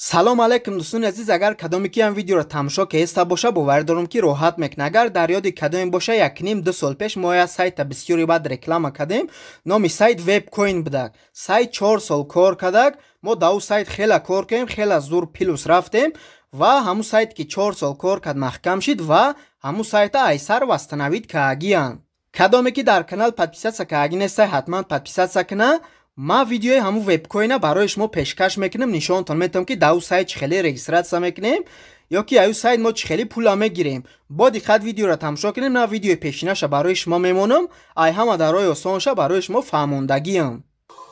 Салом алейкум, дӯстони азиз. Агар кадоме ки ам видеоро тамошо кеста боша, боварӣ дорам, ки роҳат мекунад. Агар дар ёди кадоме боша, 1,5-2 сол пеш мо як сайта бисёри бад реклама кардем. Номи сайт Вебкоин будак. Сайт 4 сол кор кардак. Мо да ӯ сайт хела кор кардем, хела зур плюс рафтем ва ҳамун сайте ки 4 сол кор кард, маҳкам шид ва ҳамун сайта айсар восстановить каагиянд. Кадоме ки дар канал подписаться кааги нестай, ҳатман подписаться куна. Ман видеои ҳамун Вебкоина барои шумо пешкаш мекунам, нишонтон метавам, ки дар ӯ сайт чӣ хеле регистрация мекунем ё ки аю сайт мо чӣ хеле пула мегирем. Бо диққат видеоро тамошо кунем. На, видеои пешинаша барои шумо мемонам, ай ҳама дарои осонша барои шумо фаҳмондагиам.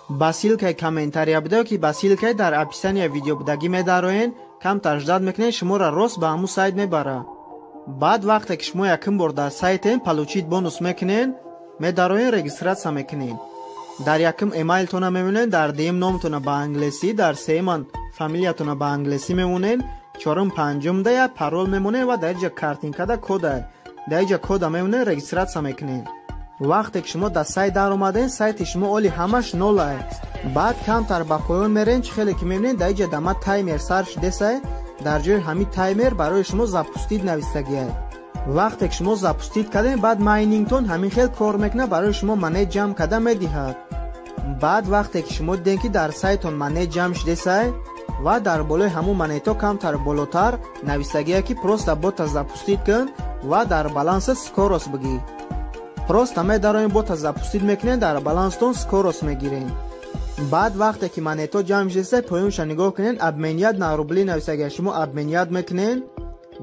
Ба ссылкаи комментария буда ки ба ссылкаи дар описания видео будагӣ медароен, камтар ждать мекунед, шуморо рост ба ҳамун сайт мебара. Баъд вақте ки шумо якум бор дар сайтен, «Получить бонус» мекунен, медароен, регистрация мекунен. Дар якум эмайлтона мемонед, дар дуюм номтона ба англисӣ, дар сеюман фамилиятона ба англисӣ мемонед, чорум, панҷумда як парол мемонед ва дар иҷа картинкада кода, дар иҷа кода мемонед, регистрация мекунед. Вақте ки шумо дар сайт даромаден, сайти шумо оли ҳамаш нолай. Баъд камтар ба поён мерен, чӣ хеле ки мебинед, дар иҷа дама таймер сар шудесай. Дар ҷои ҳамин таймер барои шумо «Запустить» навистагиай. Вақте ки шумо «Запустить» кардем, баъд майнингтон ҳамин хел кор мекунад, барои шумо монет ҷамъ карда медиҳад. Баъд вақте ки шумо дидем, ки дар сайтон монет ҷамъ шудесай ва дар болои ҳамун монетҳо камтар болотар навистагие, ки просто бота запустить кун ва дар баланса скорость бигир. Просто медароем, бота запустить мекунем, дар баланстон скорость мегирем. Баъд вақте ки монетҳо ҷамъ шудесай, поёнша нигоҳ кунед, «Обменять на рубли» навистагия. Шумо обменять мекунед,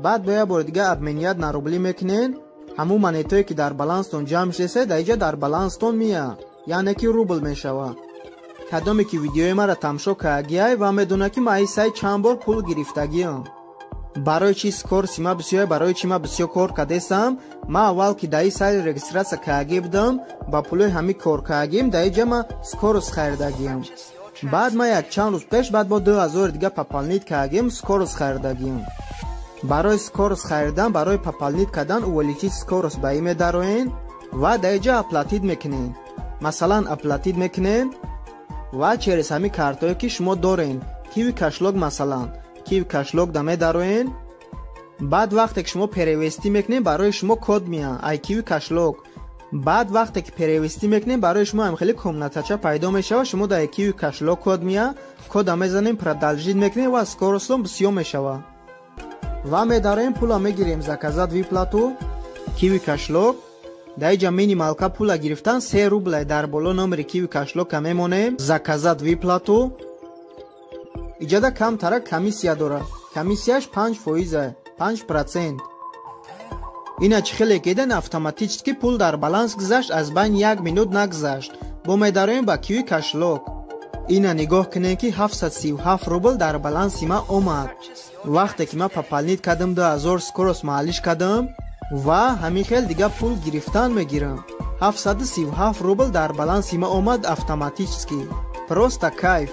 баъд бо як бори дига «Обменять на рубли» мекунед. Ҳамун монетҳое ки дар баланстон ҷамъ шудесай, дар иҷа дар баланстон меяд, яъне ки рубл мешавад. Кадоме ки видеои маро тамошо кардагиай ва медонад, ки ман ин сайт чанд бор пул гирифтагиам. Барои чи скорости ма бисёр, барои чи ма бисёр кор кардесам? Ман аввал ки дар ин сайт регистрация кардагӣ будам, ба пулои ҳамин кор кардагим дар иҷа ма скорость харидагиам. Баъд ман як чанд рӯз пеш баъд бо 2000 дига пополнить кардагим, скорость харидагиам. Барои скорость харидан, барои пополнить кардан, «Увеличить скорость» ба ин медароен ва дар иҷа оплатить мекунед. Масалан, оплатить мекунед ва через ҳамин картое ки шумо дорен, Киви кошелёк, масалан, Киви кошелёк да медароен. Баъд вақте ки шумо перевести мекунед, барои шумо код меяд ай Киви кошелёк. Баъд вақте ки перевести мекунед, барои шумо ҳам хеле комнатача пайдо мешавад. Шумо дар Киви кошелёк код меяд, кода мезанем, «Продолжить» мекунем ва скоростон бисёр мешавад ва медароем, пула мегирем. «Заказать выплату», Киви кошелёк. Дар иҷа минималка пула гирифтан 3 рубла. Дар боло номери Киви кошелёка мемонем, «Заказать выплату». Иҷада камтара комиссия дорад, комиссияш 5 фоиза, 5%. Ина чӣ хеле кеден, автоматически пул дар баланс гузашт, аз байни як минут нагузашт. Бо медароем ба Киви кошелёк. Ина нигоҳ кунем, ки 737 рубл дар баланси ман омад. Вақте ки ман пополнить кардам, 2000 скорость маҳаллиш кардам ва ҳамин хел дига пул гирифтан мегирам. 737 рубл дар баланси ман омад автоматически. Просто кайф.